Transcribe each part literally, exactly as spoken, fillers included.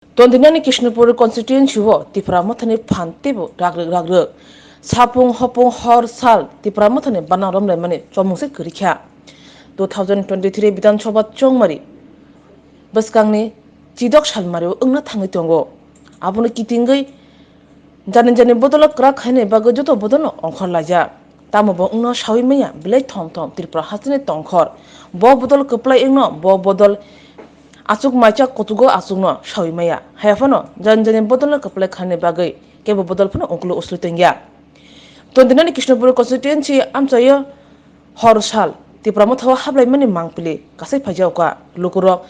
Tondinani Krishnapur constituency o Tipra Mothani phan teibo ragrwk ragrwk. Sapung hopung hor sal Tipra Mothani bana romlaimani chomung se kwrwi kha. Two thousand twenty-three Bidhan Sabha chongmari bwskangni chidok salmari o wngna thangwi tongo. Abono kitingwi jani jani bodolo kwrak khainai bagwi joto bodolno ongkhor laijak. Tamo bo wngno sawi maya belai thom thom Tripura hasteni tongkhor. Bo bodol kwplai wngno bo bodol achuk macha kuchugo achukno sawi maya. Haiya phano jani jani bodolno kwplai khainai bagwi kebo bodol phano ungkulo usui tongya. Tondinani Krishnapur constituency amchaio hor sal Tipra Mothao hablaimani mangpili kasai phaijaoka. Lukurok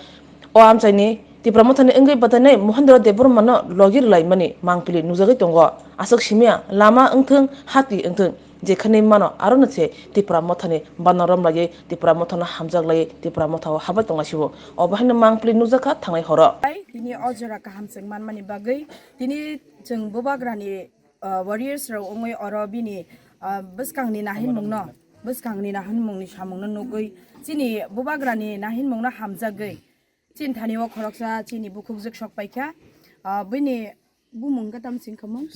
o amchaini Tipra Mothani wngwi batainai Mohendra Debbarmano logi rwlaimani mangpili nukjagwi tongo. Aswk simiya lama wngthwng, hati wngthwng, jekhani mano arono se Tipra Mothani bana romlaiwi Tipra Mothano hamjaklaiwi Tipra Mothao habai tonglaisio. O bahaino mangpili nukjakha thangnai horo. Tini o jora kaham chwng manmani bagwi tini chwng Bubagrani ah, warriors rok wngwi oro bini, ah, bwskangni nahinmungno, bwskangni nahinmungni samungno nugwi chini Bubagrani nahinmungno hamjagwi chini thani o khoroksa chini bukhukjwk sok paikha. Ah, bini bumung khe tamo singkha mung?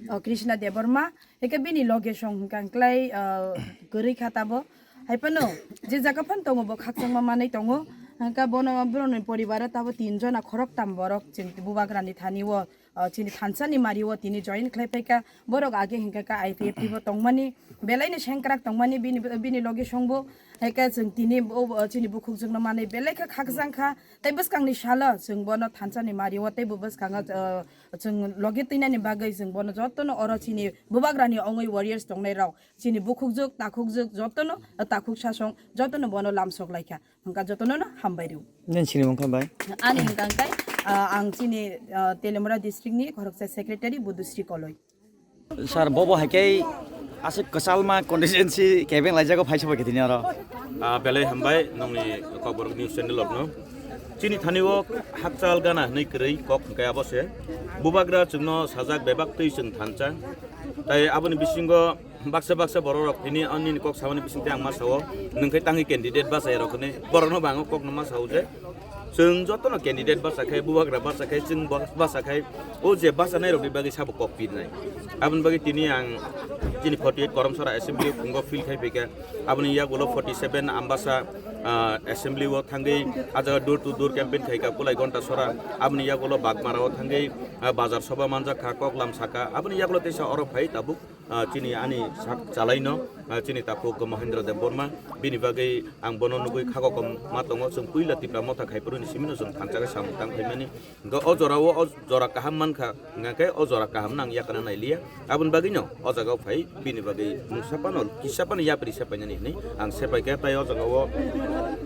Oh, Krishna Debbarma. Hwnkhe bini loge song hwnkha hwnkhlai, ah, kwrwi kha tabo. Hai phano je jaga phano tongo bo khakchangma manwi tongo. Hwnkhe bono borokni poribaro tabo tin jona khoroktam borok chini Bubagrani thani o ah, chini thansa ni mari o tini join khlai phaikha. Borok age hingkha kha I P F T bo tongmani, belai ni sengkrak tongmani bini, bini logi songbo. Haikhe chwng tini bo, bo chini bukhukjwkno manwi belai khe khakjang kha. Tei bwskangni salo chwng bono thansa ni mari o tei bo bwskango, ah, chwng logi twinani bagwi chwng bono jotono oro chini Bubagrani ongwi warriors tongnai rok chini bukhukjwk, takhukjwk jotono, ah, takhuk sasong jotono bono lamsok laikha. Hwnkha jotono no hambai rw. Nini sinimung kha bai? Ani hwnkha hwnkhe, ah, ang chini, ah, Telimura district ni khoroksa secretary Budusri Koloi. Sir, bobo hai khe aswk kwchalma constituency kebeng laijago phaisa bai khe tini oro. Ah, belai hambai nongni Kokborok news channel rokno. Chini thani o hakchal gana hwnwi kwrwi kok hwnkhe abo se. Bubagra chwngno sajak bebak twi chwng thansa. Tai aboni bisingo baksa baksa borok rok tini ani kok samani bising tei ang ma sao, nwng khe tangwi candidate bachai rok hwnwi borok no bo ang kok no ma sao je chwng joto no candidate bacha khe, Bubagra bacha khe, chwng bo-, bacha khe, o je bachanai rok ni bagwi sabo kok pirnai. Aboni bagwi tini ang chini forty eight Koromsora assembly phungo field khai phaikha, aboni yagulo forty seven Ambasa, ah, assembly o thangwi ah jaga door to door campaign khaikha, Kulai Gonta Sora, aboni yagulo Bagmara o thangwi, ah, bazar soba manjak kha, kok lam saka, aboni yagulo teisa oro phai tabuk. Ah, chini ani sak chalaino, ah, chini takhuk Mahendra Deb Borma, bini bagwi ang bono nugwi khago kom ma tongo, chwng puila Tipra Motha khaiphuru ni simino chwng thansa khe samung tang phaimani. Hwnkhe o jorao o jora kaham mankha, hwnkhe o jora kaham no ang yakana nailiya. Aboni bagwino o jagao phai bini bagwi mungsa phano kisa phano yapri sepainani hinwi ang sepaikha, tai o jagao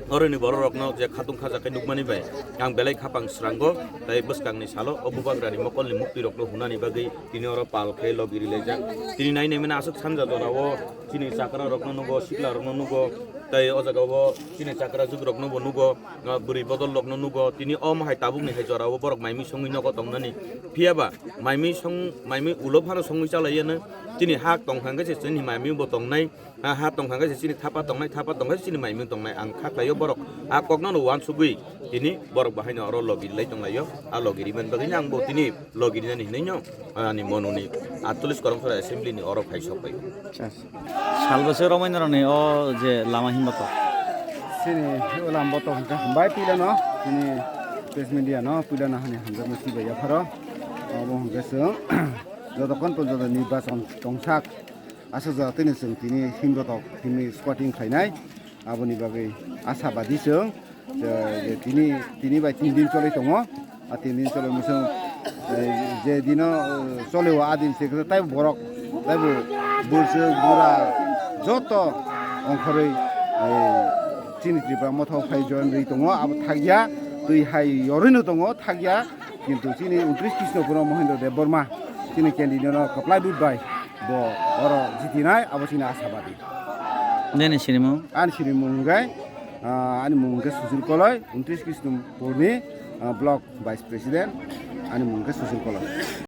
oroni bororokno je khatung khajakhe nukmani bai ang belai khapang srango, tai bwskangni salo o Bubagrani mokolni muktirokno hunani bagwi tini oro pal khe logi rilaijak. Tini nai nai mani aswk sanja jora o chini chakra rokno nugo, sikla rokno nugo, tai o jaga o chini chakra jwk rokno bo nugo, ah, bwrwi bodol rokno nugo. Tini omo hai tabuk ni hai jora o borok mai mui songwi nogo tongnani. Phiya ba mai mui song, mai mui ulo phano songwi chalai yano. Chini hak tong kha hwnkhe se chini mai mui bo tongnai. Ha, ha tong kha khe se chini thapa tongnai, thapa tong kha se chini mai mui tongnai. Ang kha khlaio borok a kokno no uansugwi tini borok bahaino oro logi rilai tonglaio. A logi rimani bagwino ang bo tini logi rinani hinwi no ani mononi atolish Koromsora assembly ni oro phai sok pai. Acha. Salbase romwi norokni o je lama himba tok? Chini o lama tok hwnkhe hambai puilano chini press media no puilano hani hamjakma sibai yapharo. Obo hwnkhe chwng jotokhon porjonto nirbachon tongsak. Aswk jora tini chwng tini himrotok himwi squatting khlainai, aboni bagwi ashabadi chwng, je, je tini, tini bai tin din choli tongo. A tin din choli mwswng, eh, je dino, eh, choli o a din se taibo borok, taibo bwswk bura joto ongkhorwi, eh, chini Tripura Motha o phai join rwi tongo, abo thakya twi hai yorwi no tongo, thakya. Kintu chini untris Krishnapur o Mohendra Debbarma chini candidate no kwplai vote bai bo oro jitinai, abo chini ashabadi. Nini sinimung? Ani sinimung hwnkhe, ah, ani mung hwnkhe Sushil Koloi, untris Krishnapur ni, ah, block vice president, ani mung hwnkhe Sushil Koloi.